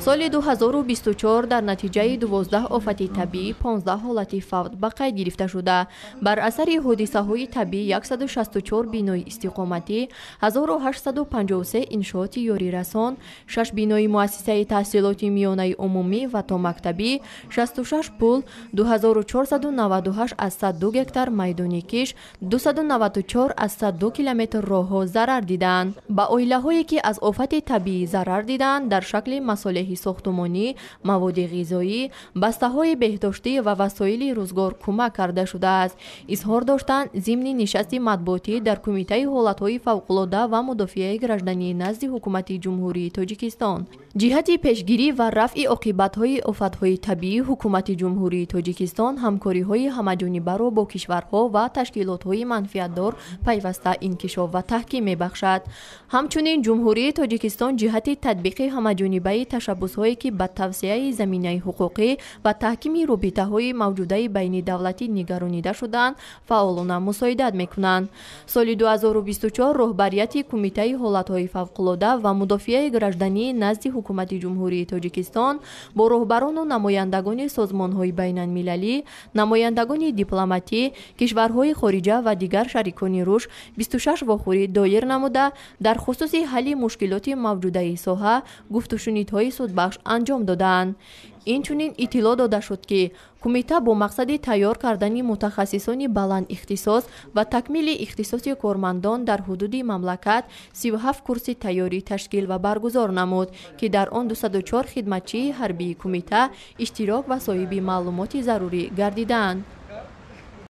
Соли 2024 дар натиҷаи 12 офати табиӣ 15 ҳолати фавт ба қайд гирифта шуда. Бар асари ҳодисаҳои табиӣ 164 бинои истиқоматӣ, 1853 иншооти ёрирасон, 6 бинои муассисаи таҳсилоти миёнаи умумӣ ва томактабӣ, 66 пул, 2498 аз 102 гектар майдони киш, 294 аз 102 километр роҳҳо зарар диданд. Ба оилаҳое, ки аз офати табиӣ зарар диданд, дар шакли масолеҳи сохтумонӣ, маводи ғизоӣ, бастаҳои беҳдоштӣ ва васоили рӯзгор кӯмак карда шудааст. Изҳор доштанд зимни нишасти матбуотӣ дар Кумитаи ҳолатҳои фавқулода ва мудофиаи гражданӣ назди Ҳукумати Ҷумҳурии Тоҷикистон. Ҷиҳати пешгирӣ ва рафъи оқибатҳои офатҳои табиӣ Ҳукумати Ҷумҳурии Тоҷикистон ҳамкориҳои ҳамаҷонибаро бо кишварҳо ва ташкилотҳои манфиатдор пайваста инкишоф ва таҳким мебахшад. Ҳамчунин Ҷумҳурии Тоҷикистон ҷиҳати татбиқи ҳамаҷонибаи ташаббусҳое, ки ба тавсеаи заминаи ҳуқуқӣ ва таҳкими робитаҳои мавҷудаи байнидавлатӣ нигаронида шудаанд, фаъолона мусоидат мекунанд. Соли 2024 роҳбарияти Кумитаи ҳолатҳои фавқулода ва мудофиаи гражданӣ назди Ҳукумати Ҷумҳурии Тоҷикистон бо роҳбарону намояндагони созмонҳои байналмилалӣ, намояндагони дипломатӣ, кишварҳои хориҷа ва дигар шарикони рушд 26 вохӯрӣ доир намуда, дар хусуси ҳалли мушкилоти мавҷудаи соҳа гуфтушунидҳои судбахш анҷом додаанд. Инчунин иттилоъ дода шуд, ки кумита бо мақсади тайёр кардани мутахассисони баландихтисос ва такмили ихтисоси кормандон дар ҳудуди мамлакат 37 курси тайёрӣ ташкил ва баргузор намуд, ки дар он 204 хидматчии ҳарбии кумита иштирок ва соҳиби маълумоти зарурӣ гардидаанд.